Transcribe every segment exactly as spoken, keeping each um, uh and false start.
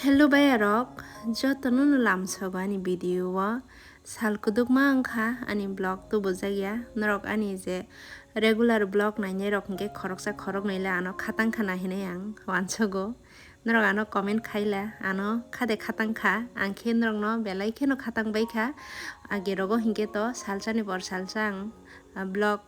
Hello bhaiya rok, jotono no lamsogo ani video o. Sal kwdwkma wngkha ani vlog tubujakya. Norok ani je regular vlog nainai rok hinkhe khoroksa khoroknwi le ano khatang khana hinwi ang uansugo. Norok ano comment khaila, ano khade khatang kha, ang khe norokno belai kheno khatang bai kha. Age rogo hinkhe to salsani por salsa ang, ah, vlog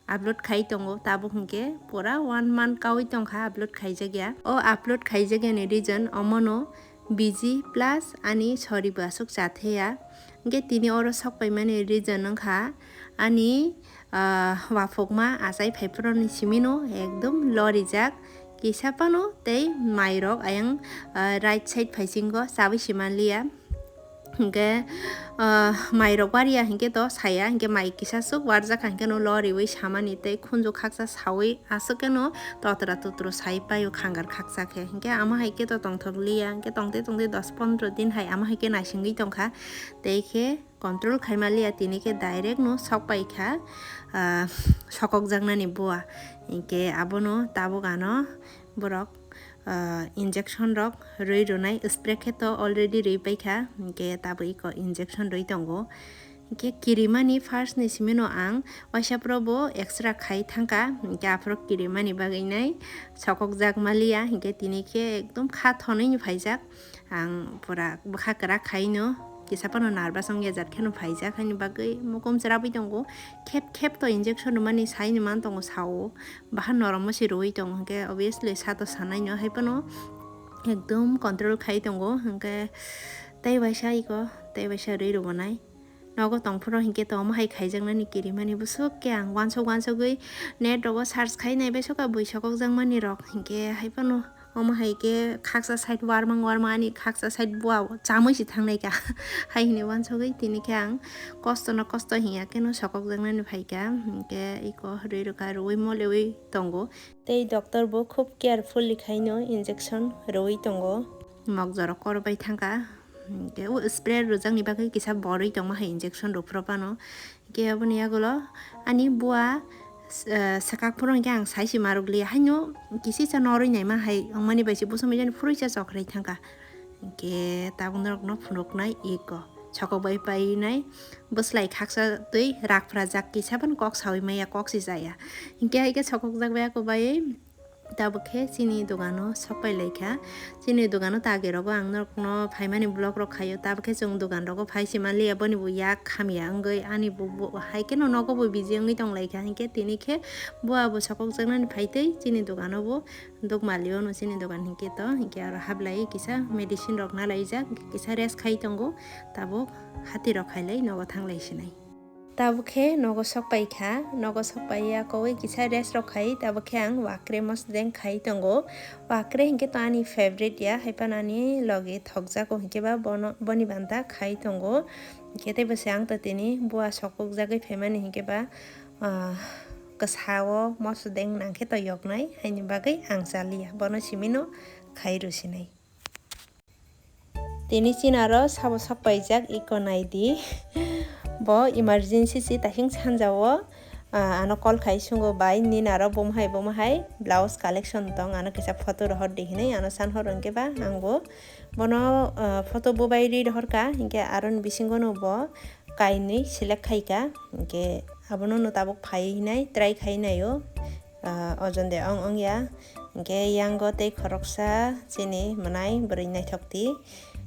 upload khai tongo, tabuk hinkhe pura one month kaui tongkha upload khaijakya. O upload khaijakya ni reason omono busy plus ani sori bo aswk chatheya. Hinkhe tini oro sok paimani reason wngkha ani, ah, wafukma achai phaiphuru ni simino ekdom lorijak kisa phano tei mairok ayang, ah, right side phaisingo chabwi simanliya. Hinkhe, ah, mairok wariya hinkhe to saya, hinkhe mai kisa swk warjakha hinkhe no loriwi samani tei khunju khaksa sawi aswk khe no totra totro sai paio khangar khaksa khe. Hinkhe amo hai khe to tongthok liya, hinkhe tongtwi tongtwi dos pondro din hai amo hai khe naisingwi tongkha. Tei khe control khaima liya, tini khe direct no sok pai kha, ah, sokokjaknani bua. Hinkhe abono tabuk ano borok, ah, injection rok rwi rwnai, spray khe to already rwi paikha, hinkhe tabuk iko injection rwi tongo. Hinkhe kirimani first ni simino ang waisa phuru bo extra khai thangkha, hinkhe aphuru kirimani bagwi nai sokokjak maliya, hinkhe tini khe ekdom kha thonwi ni phaijak. Ang pura bwkha kwrak khaino, kisa phano nervous wngya jat kheno phaijak, haini bagwi mukum chwrabwi tongo. Khep khep to injection rwmani saini man tongo sao, bahan noromno se rwui tongo, hinkhe obviously sa to sanaino, hai phano ekdom control khai tongo, hinkhe tei waisa iko, tei waisa rwi rwbonai. Nogo tongphuru hinkhe to omo hai khaijaknani kirimani bwswk khe ang uansuk uansugwi net rogo search khai naibai sokha bui sokokjakmani rok, hinkhe hai phano omo hai khe khaksa side warmang warmang ani khaksa side bua chamui se thangnai kha hai hinwi uansugwi tini khe ang kosto no kosto hinya kheno sokokjaknani phaikha, hinkhe iko rwi rwkha rwui molewi tongo tei doctor bo khub carefully khaino injection rwui tongo. Mokjoro kor bai thangkha. Hinkhe o spray rwjakni bagwi kisa borwi tongma hai injection rwphuru phano. Hinkhe aboni yagulo ani bua, eh, swkak phuru hinkhe ang saisi marwk liya. Haino kisisa norwi naima hai wngmani bai se bosongni jani phurui cha chokrai thangkha. Hinkhe tabuk norokno phunuknai ego. Sokok bai painai bwslai khaksa twi rakphrajak kisa phano kok saui maya, kok se chaya. Hinkhe hai khe sokokjak bai ako bai. Tabuk khe chini dogano sok pai lai kha. Chini dogano ta age rogo ang norokno phaimani vlog rok khaio. Tabuk khe chwng dogan rogo phai se manliya, boni bo yak hamya wngwi ani bo, bo hai kheno nogo bo busy wngwi tong lai kha. Hinkhe tini khe bua bo sokokjaknani phai twi chini dogano bo duk maliyo no chini dogan hinkhe to. Hinkhe aro hablai kisa medicine rok na laijak, kisa rest khai tongo. Tabuk hati rok khailai nogo thang lai sinai. Tabuk khe nogo sok pai kha, nogo sok pai ya kowi kisa rest rok khai, tabuk khe ang wakre mosodeng khai tongo. Wakre hinkhe to ani favorite ya, hai phano ani logi thokjago hinkhe ba bono, boni banta khai tongo. Hinkhe tei bo se ang to tini bua sokok jagwi phaimani hinkhe ba, ah, kwsa o mosodeng nang khe to yoknai, haini bagwi ang chaliya, bono simino khai rw sinai. Tini chini aro sabo sok paijak iko naidi. Bo emergency si taising sanja o, ah, ano call khai sungo bai, nini aro bum hai bum hai blouse collection tong, ano kisa photo rohor di hinui ano san hor wngke ba ang bo bono, ah, photo bo bai ri rohor ka, hinkhe aro ni bisingo no bo kainwi select khai ka, hinkhe abono no tabuk phai hinai try khai nai o, ah, ojon de ong ong ya. Hinkhe yango tei khoroksa chini mwnai bwrwi naithok di.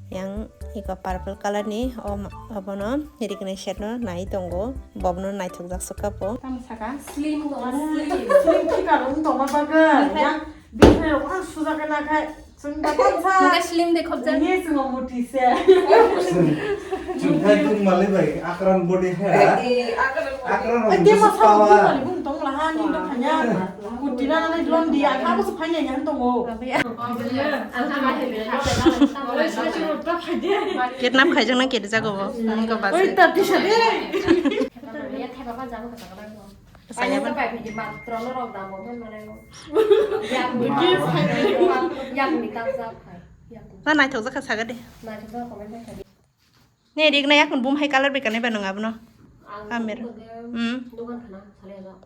Yang iko purple color ni o ma-, obono recognition no nai tongo. Bobono naithokjak sukha po. Tamo saka? Slim, slim. Slim figure wng tongma bagwi. Yang bini rok ang sujak na khai. Chwng da pansa. Mane slim de khobjak. Ini chwng muti se. Chwng khai tung mali bai akran body ha. Eh, eh, akran body. Akran body. Ate masa power. Bung tong laha ni do khanya. Kuti na na lon di akha bo phai ne yan tongo. Kidnap khaijak na kiri jago bo. Niko bas. Oi ta tisa de. Saya apa? Na naithok jakha saga de. Ne rik na yakun bum hai color bai kanai ba nung abono. Amir. Hmm.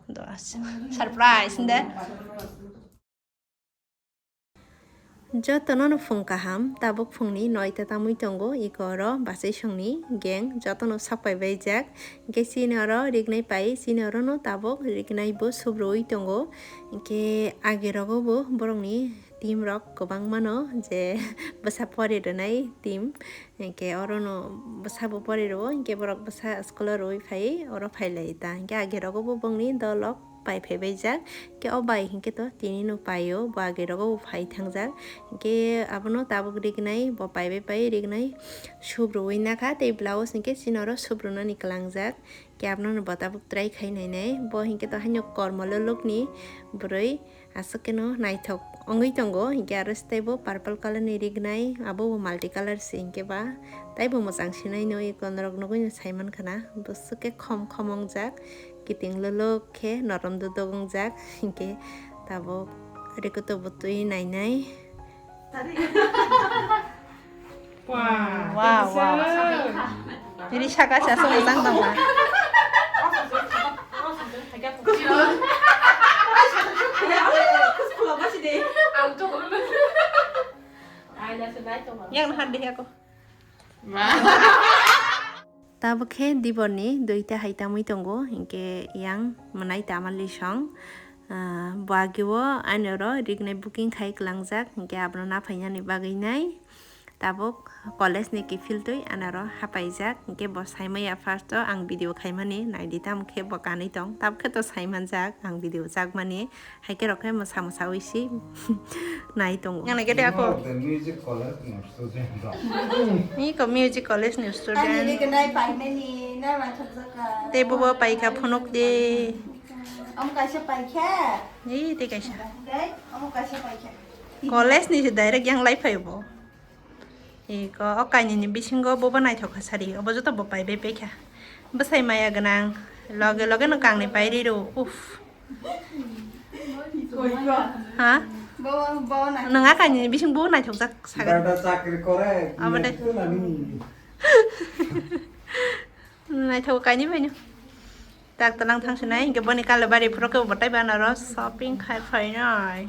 Dos. Surprise nde. Jotono no phung kaham, tabuk phungni noita tamwi tongo, iko oro bachai songni gang jotono sak pai baijak. Hingke chini oro rignai pai, chini oro no tabuk rignai bo subrui tongo. Hingke age rogo bo borokni team rok kwbangma no je bwsa pori rwnai team. Hingke oro no bwsa bo pori rwo, hingke borok bwsa school o rwi phai oro phai lai ta. Hingke age rogo bo bongni dolok pai phai baijak. Hingke o bai hingke to tini no pai o, bo age rogo bo phai thangjak. Hingke abono tabuk rignai, bo pai bai pai rignai subrui nakha, tei blouse hingke chini oro subrunani kwlangjak. Hingke abono no bo tabuk try khai nainai. Bo hingke to haino kormo lolokni bwrwi. Aswk keno naithok wngwi tongo, hinkhe aro se teibo purple colour ni rignai, abo bo multi colour se hinkhe ba teibo mwchang sinai no, eko norok nugwi no saimankha na, bwswk khe khom khom wngjak, kiting lolok khe norom dodok wngjak, hinkhe tabuk rikoto bo twi nainai. Wow, wow. Ini saka sasa utang tong ha. Yang har deh aku. Tabuk khe diborni duita hai tamwi tongo, hinkhe yang mwnai tama lisong. Ah, bo ageo ani oro rignai booking khai kwlangjak, hinkhe abono naphainani bagwi nai. Tabuk college ni kiphiltwi ani oro hapaijak, hinkhe bo saimaya first o ang video khaimani naidi, tamo khe bo kanwi tong, tabuk khe to saimanjak ang video chakmani. Hai khe rok khe mwsa mwsa wi si nai tongo. Ngana kete ako. The music college ni student rok. Ni ko music college ni Ani student. Ni kenai paimani na ma thok jaka. Te bobo paikha phunuk de. Am kaisa paikha. Ni te kaisa. Dai, am kaisa paikha. College ni se direct yang lai phai bo. Iko, o kainwini bisingo bobo naithok kha sari, obo joto bo pai bai paikha. Bwsai maya gwnang, loge loge no kangni pai riro, uff. Ha? Bo, bo na. Nwng a kainwini bising bobo naithok jak sagan. Dada chakri kore, Abo de. Nani. Naithok kaini bai no. Tak talang thang sinai, hinkhe boni Kalibari phuru khe bo tei bana ro shopping khai phainai.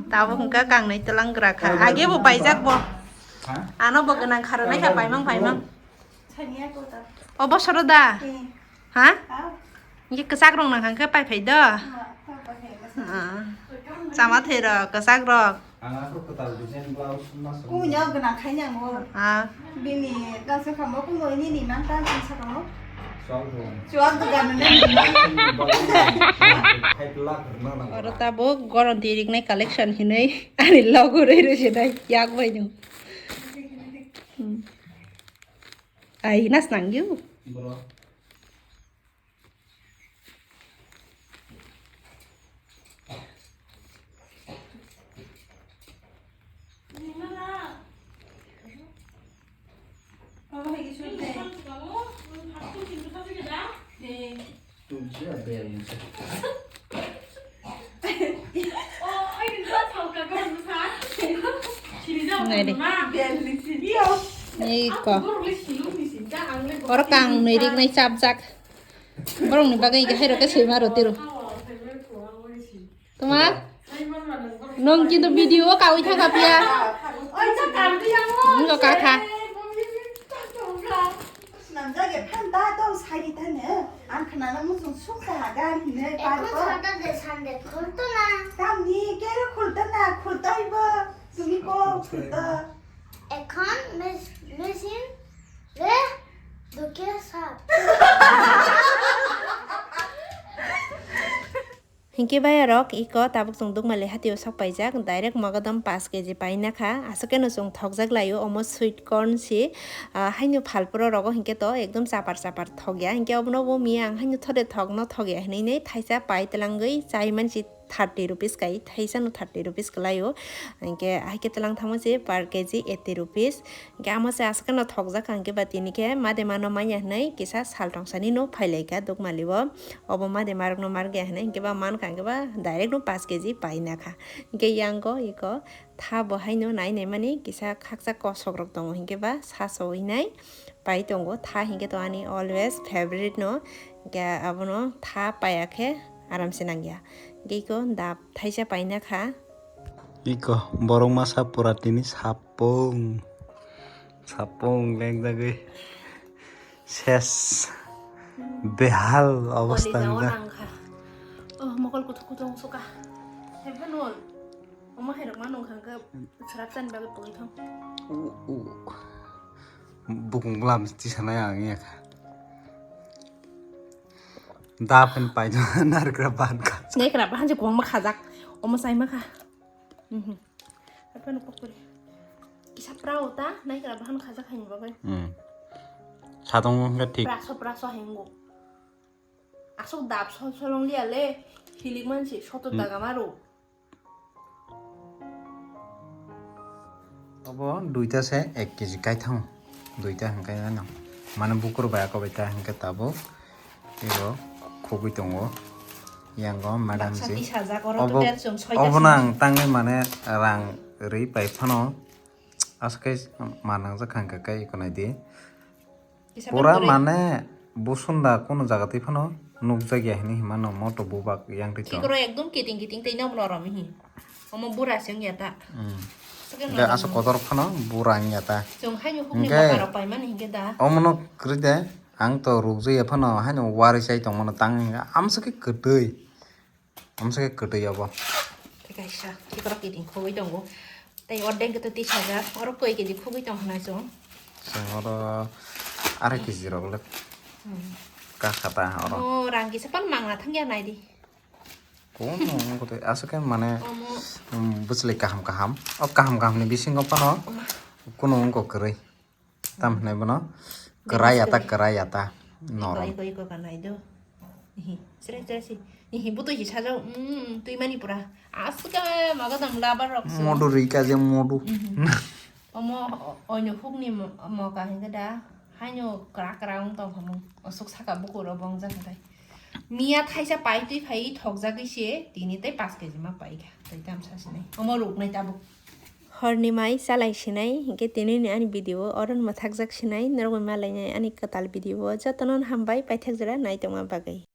Tabuk hinkhe kangnai talang gra kha. Age bo paijak bo. Ha? Ano bo gwnang kharo nai kha paimang paimang. Saniya ko ta. O bosoro da? Eh. Ha? Ha? Hinkhe kwchak rong nang kha hinkhe pai phai do. Ma, pa pa he, ma. Ah. Chama thei rok, kwchak rok. Ang ako kwtal design blouse ma song. Kunya gwnang khai nang o. Ah. Bini dance khambo kuno ini ni nang ta ang sakamo. Chuak do. Chuak do ganu ne. Five lakh rwna nang. Oro tabuk goron tiriknai collection hinwi ani logo rwi rwi se dai yak bai no. Hmm. Ai nas nang you. Bro. Nai de. Iko. Oro kang nui rik nai chapjak. Borokni bagwi hinkhe hairok khe swima rw tiro. Tuma? Nwng kintu video o kaui thangkha phiya. Nwng kha kha. Swnamjak ya phan ta tong sari ta ne. Ang khna na muchung suk ta ha gan hine pa ko. Ekho Saturday Sunday khulto na. Tamni kero khulto na, khultoi bo. Tumi ko khulto. Ekhon mes-, machine re duke sap. Hinkhe bayarok iko tabuk chwng Dukmali hatio sok paijak, direct Mogodom paanch K G paina kha, aswk khe no chwng thokjak laio, omo sweet corn si, ah, haino phalpro rogo hinkhe to ekdom chapar chapar thokya, hinkhe obono bo miya ang haino thode thokno thokya hinwi nai thaisa pai twlangwi chai mansi thirty rupees kai, thaisa no thirty rupees kwlaio, hinkhe haikhe twlang thangma si per K G eighty rupees. Hinkhe amo se aswk no thokjak kha, hinkhe ba tini khe made mano manya hinwi kisa sal tongsa ni no phailaikha Dukmali o. Obo made marok no margya hinwi, hinkhe ba mankha, hinkhe ba direct no paanch K G paina kha. Hinkhe yang go iko tha bo haino nai nai mani kisa khaksa kosok rok tongo, hinkhe ba sasowi nai pai tongo. Tha hinkhe to ani always favorite no, hinkhe abono tha paiya khe aram se nangya. Hinkhe iko dap thaisa paina kha. Iko borok masa pura tini sapung. Sapung lengjagwi ses behal obostha wngjak. Oh, mokol kuthuk kuthuk wngsuka. Heaven wall. Omo hai rok ma nung kha khe srap chani bagwi pogwi thang. U, u. Bukung bwlam tisanai ang ya kha. Da phen pai do narikra ban kha. Narikra ban je kwbangma khajak. Omo sai ma kha. Mhm. Apa no kokori. Kisa prao ta narikra ban khajak hai ni bagwi. Hmm. Sadong khe thik. Praso praso hai ngo. Aswk dap sol sol wng liya le, hilik mansi soto Hmm. daga maro. Obo duita se ek kg kaithang, duita hwnkhe ano. Mane bukur bai ako bai ta hwnkhe tabuk teibo khogwi tongo. Yango madam Baksa si. Tis hajak, oro Obo, total chwng soita obono song. Ang tangwi mane rang rwi pai phano aswk khe manangjak kha hwnkhe kai eko nai di. Kisa Pura pura mane busunda kunu jaga twi phano nukjakya hinwi himano moto bubak yang twi tong. Thikro ekdom kiting kiting tei nobo norom hi. Omo bura se wngya ta. Hmm. Hwnkhe Hwnkhe norom aswk no. Kotor phano bura wngya ta. Chwng haino hukni Hwnkhe bwkha rok paimani hinkhe da. Omono kwrwi de ang to rukjaya phano haino warwi chai tongmano tang hinkhe amswk khe kwtwi. Amswk khe kwtwi obo. Tei kaisa kikorok kiting khogwi tongo. Tei ordek khe to tisajak. Oro koi kg khogwi tong hwnai chwng. Chwng oro arai kg rok le Hmm. Kakha ta oro. Oh, rang kisa pan mangna thangya nai di. Kono wngkha tei aswk khe mane Omo. Um, bwchwlwi kaham kaham. O kaham kaham ni bisingo phano Omo. Kunu wngkha kwrwi. Tam hinai bono Bebas kwrwi yata, kwrwi. Kwrwi yata. Iko, norom. Iko, iko ka nai do. Ihi, sre, sre, si. Ihi, butui si sajao. Mm, twi mani pura. Aswk khe maga dang labar rok se. Modu rika je modu. Mhm. Omo, o-, oino hukni mo-, moka hinkhe da. Haino kra kra wng tong khamung. Aswk saka bukur o bongjak hinkhe. Miya thaisa pai twi phai thokjagwi se. Tini tei paanch kg ma pai kha. Tei tam sa sinai. Omo ruknai tabuk. Horni mai chalai sinai, hinkhe tinini ani video o oro no mwthakjak sinai, norok bai malainai ani kwtal video o jotono hambai paithak jora naitongma bagwi.